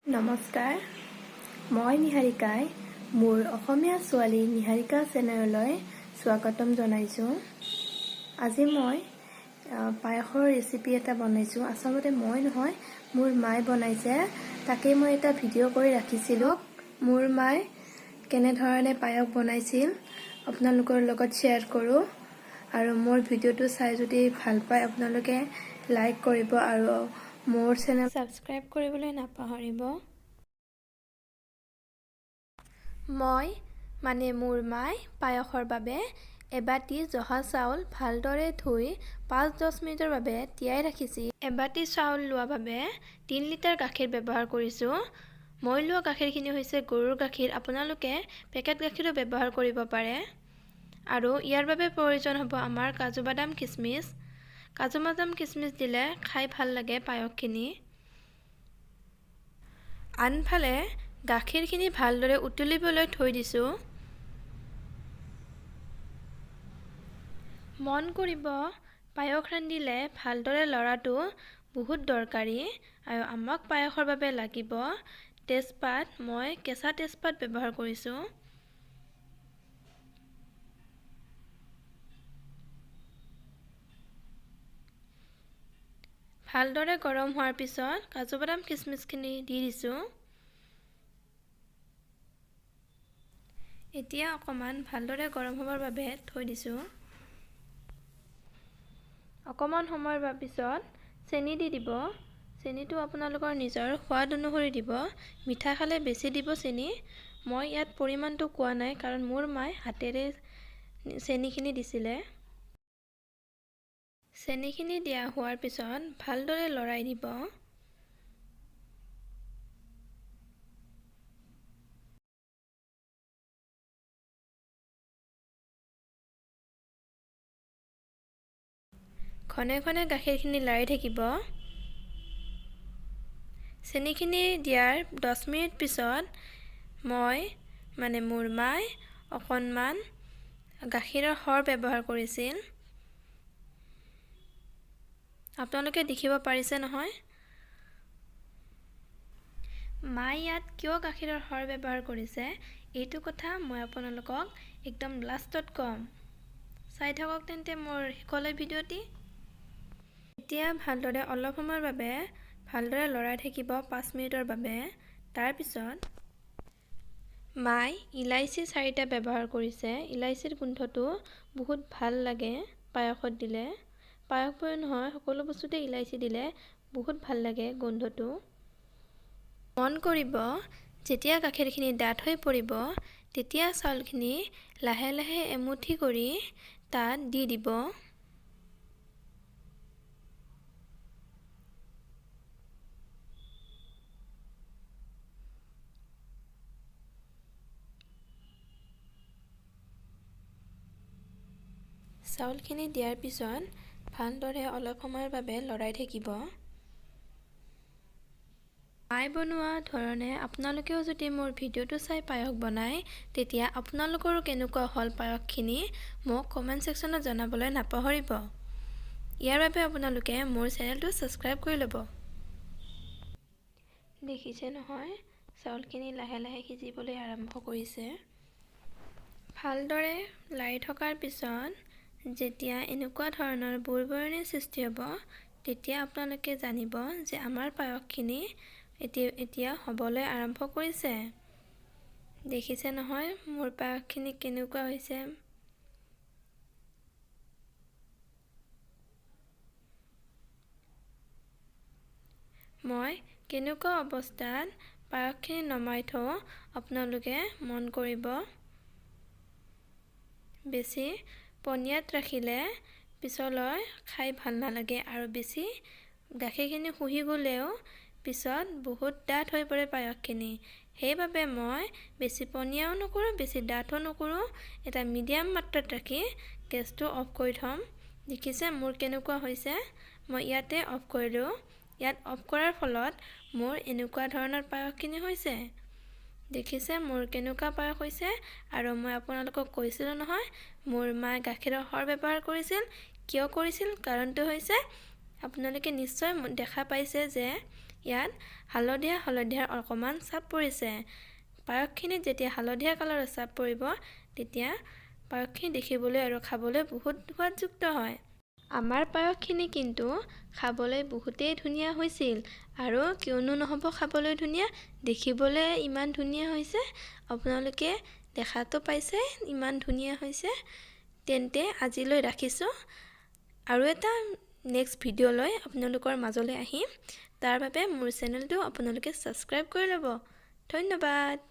নমস্কাৰ, মই নিহাৰিকাই মোৰ অসমীয়া ছোৱালী নিহাৰিকা চেনেললৈ স্বাগতম জনাইছোঁ। আজি মই পায়সৰ ৰেচিপি এটা বনাইছোঁ। আচলতে মই নহয়, মোৰ মায়ে বনাইছে। তাকেই মই এটা ভিডিঅ' কৰি ৰাখিছিলোঁ। মোৰ মায়ে কেনেধৰণে পায়স বনাইছিল আপোনালোকৰ লগত শ্বেয়াৰ কৰোঁ। আৰু মোৰ ভিডিঅ'টো চাই যদি ভাল পায়, আপোনালোকে লাইক কৰিব আৰু মোৰ চেনেল ছাবস্ক্ৰাইব কৰিবলৈ নাপাহৰিব। মই মানে মোৰ মায়ে পায়সৰ বাবে এবাটি জহা চাউল ভালদৰে ধুই 5-10 মিনিটৰ বাবে তিয়াই ৰাখিছিল। এবাটি চাউল লোৱাৰ বাবে 3 লিটাৰ গাখীৰ ব্যৱহাৰ কৰিছোঁ। মই লোৱা গাখীৰখিনি হৈছে গৰুৰ গাখীৰ। আপোনালোকে পেকেট গাখীৰো ব্যৱহাৰ কৰিব পাৰে। আৰু ইয়াৰ বাবে প্ৰয়োজন হ'ব আমাৰ কাজু বাদাম, খিচমিচ। কাজু বাদাম, খিচমিচ দিলে খাই ভাল লাগে পায়সখিনি। আনফালে গাখীৰখিনি ভালদৰে উতলিবলৈ থৈ দিছোঁ। মন কৰিব, পায়স ৰান্ধিলে ভালদৰে লৰাটো বহুত দৰকাৰী। আৰু আমাক পায়সৰ বাবে লাগিব তেজপাত। মই কেঁচা তেজপাত ব্যৱহাৰ কৰিছোঁ। ভালদৰে গৰম হোৱাৰ পিছত কাজু বাদাম, খিচমিচখিনি দি দিছোঁ। এতিয়া অকণমান ভালদৰে গৰম হ'বৰ বাবে থৈ দিছোঁ। অকণমান সময়ৰ পিছত চেনি দি দিব। চেনিটো আপোনালোকৰ নিজৰ সোৱাদ অনুসৰি দিব। মিঠা খালে বেছি দিব চেনি। মই ইয়াত পৰিমাণটো কোৱা নাই, কাৰণ মোৰ মায়ে হাতেৰে চেনিখিনি দিছিলে। চেনিখিনি দিয়া হোৱাৰ পিছত ভালদৰে লৰাই দিব। ঘনে ঘনে গাখীৰখিনি লাৰি থাকিব। চেনিখিনি দিয়াৰ 10 মিনিট পিছত মই মানে মোৰ মায়ে অকণমান গাখীৰৰ সৰ ব্যৱহাৰ কৰিছিল। আপোনালোকে দেখিব পাৰিছে নহয়, মায়ে ইয়াত কিয় গাখীৰৰ সৰ ব্যৱহাৰ কৰিছে? এইটো কথা মই আপোনালোকক একদম লাষ্টত ক'ম। চাই থাকক তেন্তে মোৰ শেষলৈ ভিডিঅ'টি। এতিয়া ভালদৰে অলপ সময়ৰ বাবে ভালদৰে লৰাই থাকিব, 5 মিনিটৰ বাবে। তাৰপিছত মায়ে ইলাচি চাৰিটা ব্যৱহাৰ কৰিছে। ইলাচিৰ গোন্ধটো বহুত ভাল লাগে পায়সত দিলে। পায়স বুলি নহয়, সকলো বস্তুতে ইলাচি দিলে বহুত ভাল লাগে গোন্ধটো। মন কৰিব, যেতিয়া গাখীৰখিনি ডাঠ হৈ পৰিব, তেতিয়া চাউলখিনি লাহে লাহে এমুঠি কৰি তাত দি দিব। চাউলখিনি দিয়াৰ পিছত ভালদৰে অলপ সময়ৰ বাবে লৰাই থাকিব। মায়ে বনোৱা ধৰণে আপোনালোকেও যদি মোৰ ভিডিঅ'টো চাই পায়স বনায়, তেতিয়া আপোনালোকৰো কেনেকুৱা হ'ল পায়সখিনি মোক কমেণ্ট ছেকশ্যনত জনাবলৈ নাপাহৰিব। ইয়াৰ বাবে আপোনালোকে মোৰ চেনেলটো ছাবস্ক্ৰাইব কৰি ল'ব। দেখিছে নহয়, চাউলখিনি লাহে লাহে সিজিবলৈ আৰম্ভ কৰিছে। ভালদৰে লাৰি থকাৰ পিছত যেতিয়া এনেকুৱা ধৰণৰ বুৰবুৰণিৰ সৃষ্টি হ'ব, তেতিয়া আপোনালোকে জানিব যে আমাৰ পায়সখিনি এতিয়া এতিয়া হ'বলৈ আৰম্ভ কৰিছে। দেখিছে নহয়, মোৰ পায়সখিনি কেনেকুৱা হৈছে? মই কেনেকুৱা অৱস্থাত পায়সখিনি নমাই থওঁ, আপোনালোকে মন কৰিব। বেছি পনীয়াত ৰাখিলে পিছলৈ খাই ভাল নালাগে আৰু বেছি গাখীৰখিনি শুহি গ'লেও পিছত বহুত ডাঠ হৈ পৰে পায়সখিনি। সেইবাবে মই বেছি পনীয়াও নকৰোঁ, বেছি ডাঠো নকৰোঁ। এটা মিডিয়াম মাত্ৰাত ৰাখি গেছটো অফ কৰি থ'ম। দেখিছে মোৰ কেনেকুৱা হৈছে? মই ইয়াতে অফ কৰিলোঁ। ইয়াত অফ কৰাৰ ফলত মোৰ এনেকুৱা ধৰণৰ পায়সখিনি হৈছে। দেখিছে মোৰ কেনেকুৱা পায়স হৈছে? আৰু মই আপোনালোকক কৈছিলোঁ নহয়, মোৰ মায়ে গাখীৰৰ সৰ ব্যৱহাৰ কৰিছিল। কিয় কৰিছিল? কাৰণটো হৈছে আপোনালোকে নিশ্চয় দেখা পাইছে যে ইয়াত হালধীয়া হালধীয়া অকণমান চাপ পৰিছে। পায়সখিনিত যেতিয়া হালধীয়া কালাৰৰ চাপ পৰিব, তেতিয়া পায়সখিনি দেখিবলৈ আৰু খাবলৈ বহুত সোৱাদযুক্ত হয়। আমাৰ পায়সখিনি কিন্তু খাবলৈ বহুতেই ধুনীয়া হৈছিল। আৰু কিয়নো নহ'ব খাবলৈ ধুনীয়া, দেখিবলৈ ইমান ধুনীয়া হৈছে। আপোনালোকে দেখাতো পাইছে ইমান ধুনীয়া হৈছে। তেন্তে আজিলৈ ৰাখিছোঁ, আৰু এটা নেক্সট ভিডিঅ' লৈ আপোনালোকৰ মাজলৈ আহিম। তাৰ বাবে মোৰ চেনেলটো আপোনালোকে ছাবস্ক্ৰাইব কৰি ল'ব। ধন্যবাদ।